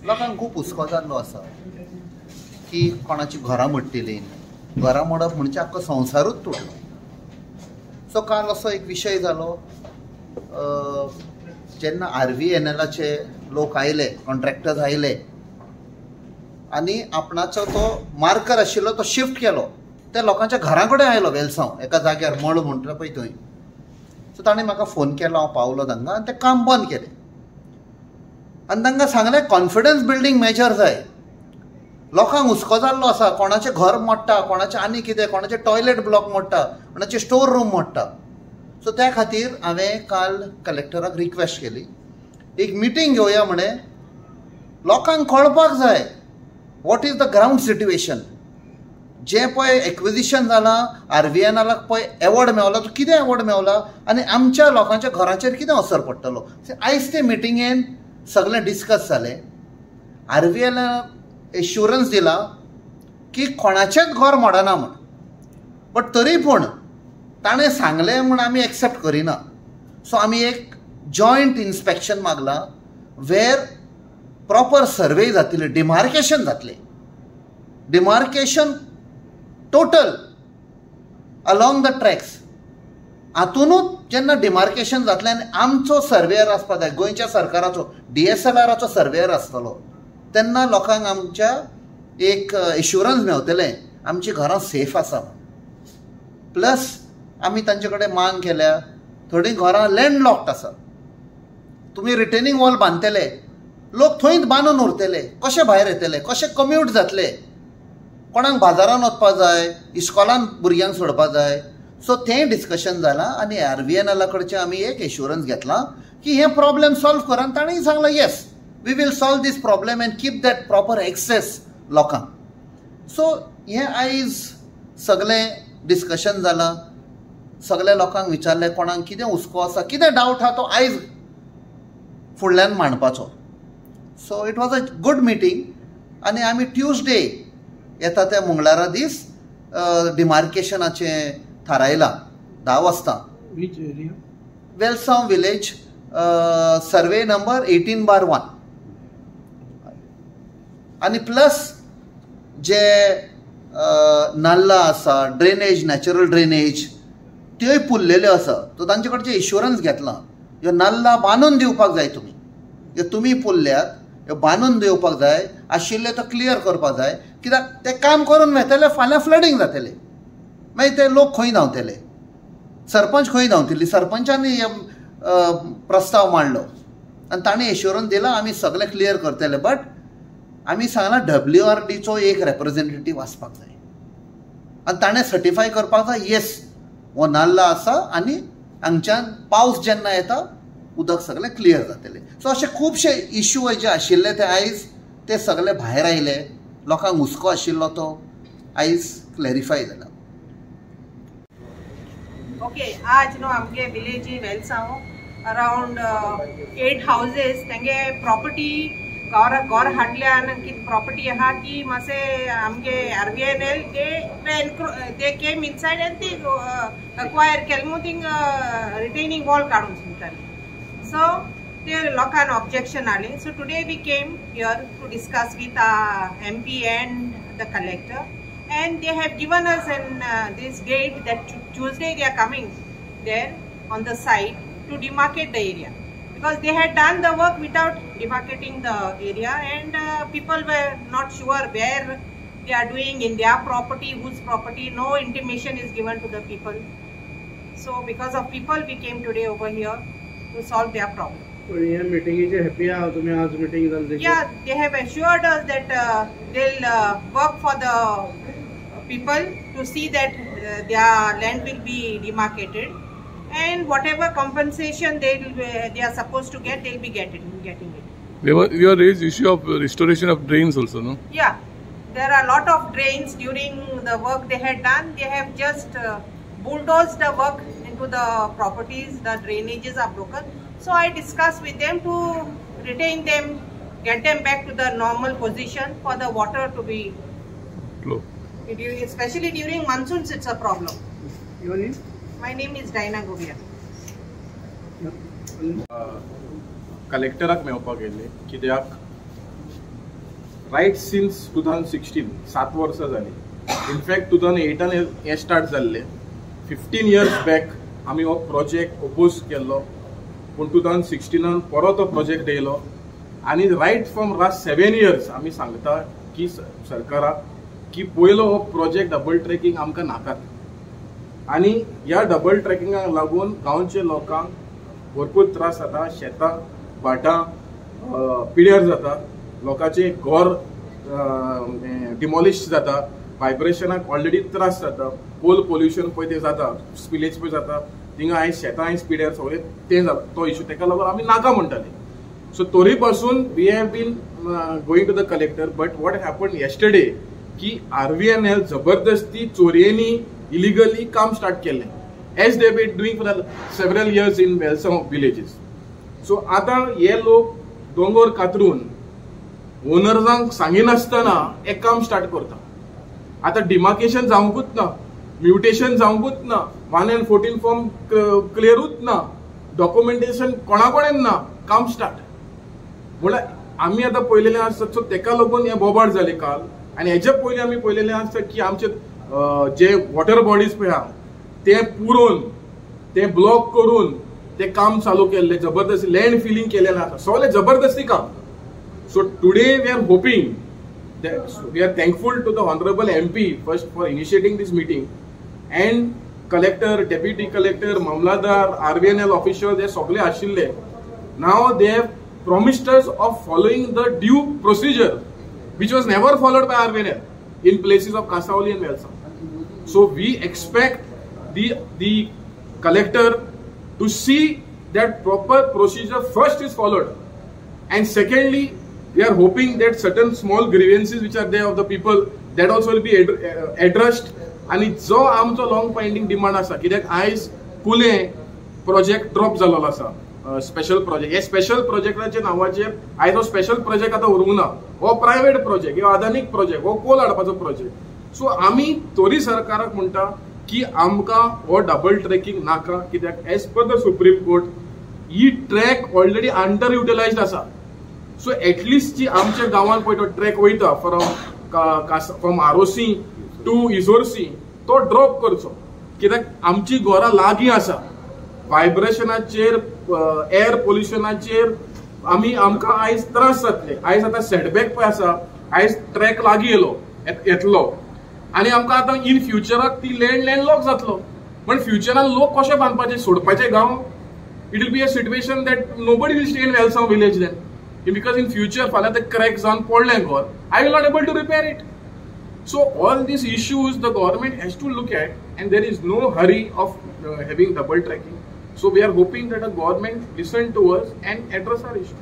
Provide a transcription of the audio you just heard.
लोकांक खूब हुस्को जाल्लो आसा की कोणाची घरां मोडटलीं. घरां मोडप म्हणजे आख्खो संवसारूच तुटलो. सो काल असो एक विशय जालो, जेन्ना RVNLाचे लोक आयले, कॉन्ट्रॅक्टर्स आयले आनी आपणाचो तो मार्कर आशिल्लो तो शिफ्ट केलो, त्या लोकांच्या घरा कडेन आयलो वेलसांव एका जाग्यार मळ म्हणटा पळय थंय. सो ताणें म्हाका फोन केलो, हांव पावलो तांकां आनी तें काम बंद केलें आनी तांकां सांगलें कॉन्फिडन्स बिल्डींग मेजर जाय. लोकांक हुस्को जाल्लो आसा, कोणाचें घर मोडटा, कोणाचें आनी कितें, कोणाचें टॉयलेट ब्लॉक मोडटा, कोणाचें स्टोर रूम मोडटा. सो त्या खातीर हांवें काल कलेक्टराक रिक्वेस्ट केली, एक मिटींग घेवया म्हणे, लोकांक कळपाक जाय what is the ground situation. जें पळय एक्विजिशन जालां, RVNLाक पळय एवॉर्ड मेवला, तो कितें एवॉर्ड मेवला आनी आमच्या लोकांच्या घराचेर कितें असर पडटलो. आयज ते मिटिंगेन सगळें डिस्कस जालें. RVNLान एश्युरन्स दिला की कोणाचेंच घर मोडना म्हूण, बट तरी पूण ताणें सांगलें म्हूण आमी एक्सेप्ट करिना. सो आमी एक जॉयंट इन्स्पेक्शन मागलां वेर प्रॉपर सर्वे जातली, डिमार्केशन जातलें, demarcation total along the tracks. हातूनूच जेन्ना डिमार्केशन जातलें आनी आमचो सर्वेयर आसपा जाय, गोंयच्या सरकाराचो DSLRाचो सर्वेयर आसतलो, तेन्ना लोकांक आमच्या एक एश्युरन्स मेवतलें आमची घरां सेफ आसा. प्लस आमी तांचे कडेन मांग केल्या, थोडीं घरां लँडलॉक्ड आसा, तुमी रिटेनिंग वॉल बांदतले, लोक थंयच बांदून उरतले, कशे भायर येतले, कशे कम्यूट जातले, कोणाक बाजारान वचपा जाय, इस्कॉलान भुरग्यांक सोडपा जाय. सो तें डिस्कशन जालां आनी RVNLा कडचें आमी एक एश्युरन्स घेतलां की हें प्रॉब्लेम सॉल्व कर. आनी ताणें सांगलां yes, we will solve this problem and keep that proper access लोकांक. सो हें आयज सगळें डिस्कशन जालां, सगळ्या लोकांक विचारलें कोणाक कितें हुस्को आसा, कितें डावट आहा तो आयज फुडल्यान मांडपाचो. So it was a good meeting. आनी आमी ट्युजडे येता त्या मंगळारा दीस डिमार्केशनाचें थारायलां 10 वाजता. Velsao village, survey number 18/1. आनी प्लस जे नाल्ला आसा, ड्रेनेज, नॅचरल ड्रेनेज त्योय पुरलेल्यो आसा, सो तांचे कडचें इन्शुरन्स घेतलां, ह्यो नाल्ला बांदून दिवपाक जाय, तुमी ह्यो तुमी पुरल्यात ह्यो बांदून दिवपाक जाय, आशिल्ले तो क्लियर करपाक जाय, कित्याक ते काम करून वेतले फाल्यां फ्लडींग जातलें, मागीर ते लोक खंय धांवतले, सरपंच खंय धांवतली. सरपंचानी प्रस्ताव मांडलो आनी ताणें एश्युरन्स दिला आमी सगळें क्लियर करतले, बट आमी सांगलां WRDचो एक रेप्रेजेंटेटीव आसपाक जाय आनी ताणें सर्टिफाय करपाक जाय येस हो नाल्ला आसा आनी हांगच्यान पावस जेन्ना येता उदक सगळें क्लियर जातलें. सो अशे खुबशे इश्यू जे आशिल्ले ते आयज ते सगळे भायर आयले, लोकांक हुस्को आशिल्लो तो आयज क्लॅरिफाय जाला. ओके, आज न्हू आमगे विलेजी वेलसांव अरावंड 8 हावजीस तेंगे प्रॉपर्टी घर घर हाडल्यान कितें प्रॉपर्टी आहा ती मातशें आमगे RVNL they came inside आनी ती अक्वायर केलें म्हूण थिंग रिटेनिंग वॉल काडूंक सोदताली. सो ते लोकांक ऑब्जेक्शन हाडलें. So today we came here to discuss with MP and the collector, and they have given us an this date that Tuesday they are coming there on the site to demarcate the area, because they had done the work without demarcating the area and people were not sure where they are doing, in their property, whose property, no intimation is given to the people. So because of people we came today over here to solve their problem. Yeah, they have assured us that they'll work for the people to see that their land will be demarcated and whatever compensation they are supposed to get, they'll be getting it. You have raised issue of restoration of drains also, no? Yeah, there are a lot of drains during the work they had done. They have just bulldozed the work into the properties, the drainages are broken. So I discussed with them to retain them, get them back to the normal position for the water to be flow. Especially during monsoons, it's a problem. Your name? My name is Diana Govia. कलेक्टराक मेळपाक गेल्ले कित्याक right since 2016, 7 वर्सां जाली. In fact 2008 हें start जाल्लें. 15 years back आमी हो project oppose केल्लो, पूण 2016 परत हो प्रोजेक्ट येयलो आनी रायट फ्रॉम लास्ट 7 इयर्स आमी सांगता की सरकाराक की पयलो हो प्रोजेक्ट डबल ट्रॅकिंग आमकां नाकात आनी ह्या डबल ट्रॅकिंगाक लागून गांवचे लोकांक भरपूर त्रास जाता, शेतां भाटां पिड्यार जाता, लोकांचें घर डिमॉलिश जाता, व्हायब्रेशनाक ऑलरेडी त्रास जाता, कोल पोल्युशन पळय तें जाता, स्पिलेज पळय जाता, थिंगा आयज शेतां आयज पिड्यार सगळें तें जाता तो इशू, तेका लागून आमी नाका म्हणटाले. सो तरी पासून we have been going to the collector, but what happen yesterday की RVNL जबरदस्ती चोरयेनी इलिगली काम स्टार्ट केलें, as they been doing for several years in Velsao villages. So आतां हे लोक दोंगर कातरून ओनर्सांक सांगिनासतना एक काम स्टार्ट करता. आतां डिमार्केशन जावंकूच ना, म्युटेशन जावंकूच ना, 1 and 14 form क्लियरूच ना, डॉक्युमेंटेशन कोणा कडेन ना, काम स्टार्ट. म्हणल्यार आमी आतां पळयलेलें आसा, सो तेका लागून हें बोबाळ जालें काल. आनी हेजे पयलीं आमी पळयलेलें आसा की आमचे जे वॉटर बॉडीज पळय आहा ते पुरोवन ते ब्लॉक करून ते काम चालू केल्लें, जबरदस्ती लँड फिलिंग केलेलें आसा, सगळें जबरदस्ती काम. So today we are hoping, we are thankful to the honourable MP first for initiating this meeting and collector, deputy collector, mamlatdar, RVNL official हे सगळे आशिल्ले. Now they have promised us of following the due procedure which was never followed by RVNL in places of Cansaulim and Velsao. So we expect the collector to see that proper procedure first is followed, and secondly we are hoping that certain small grievances which are there of the people that also will be addressed. आनी जो आमचो long pending demand आसा, कित्याक आयज कुले project drop जाल्लो आसा, special project, हे स्पेशल प्रोजेक्टाच्या नांवाचेर आयज हो स्पेशल प्रोजेक्ट आतां उरूंक ना, हो प्रायवेट प्रोजेक्ट, हो अदानीक प्रोजेक्ट, हो कोल हाडपाचो प्रोजेक्ट. सो आमी तरी सरकाराक म्हणटा की आमकां हो डबल ट्रॅकिंग नाका, कित्याक as per the supreme court he track already under utilised आसा. सो एटलिस्ट जी आमच्या गांवांत पळय तो ट्रॅक वयता फ्रॉम आरोसी टू इजोरसी, तो ड्रॉप करचो, कित्याक आमची घरां लागीं आसा, व्हायब्रेशनाचेर एअर पोल्युशनाचेर आमी आमकां आयज त्रास जातले. आयज आतां सेटबॅक पळय आसा, आयज ट्रॅक लागीं येयलो येतलो आनी आमकां आतां इन फ्युचराक ती लँड लॉक जातलो, पण फ्युचरान लोक कशे बांदपाचे, सोडपाचे गांव? It will be a situation that nobody will stay in Velsao village then, because in future फाल्यां ते क्रॅक जावन पडलें घर, I will not able to repair it. So all these issues the government has to look at, and there is no hurry of having double tracking. So we are hoping that the government listen to us and address our issue.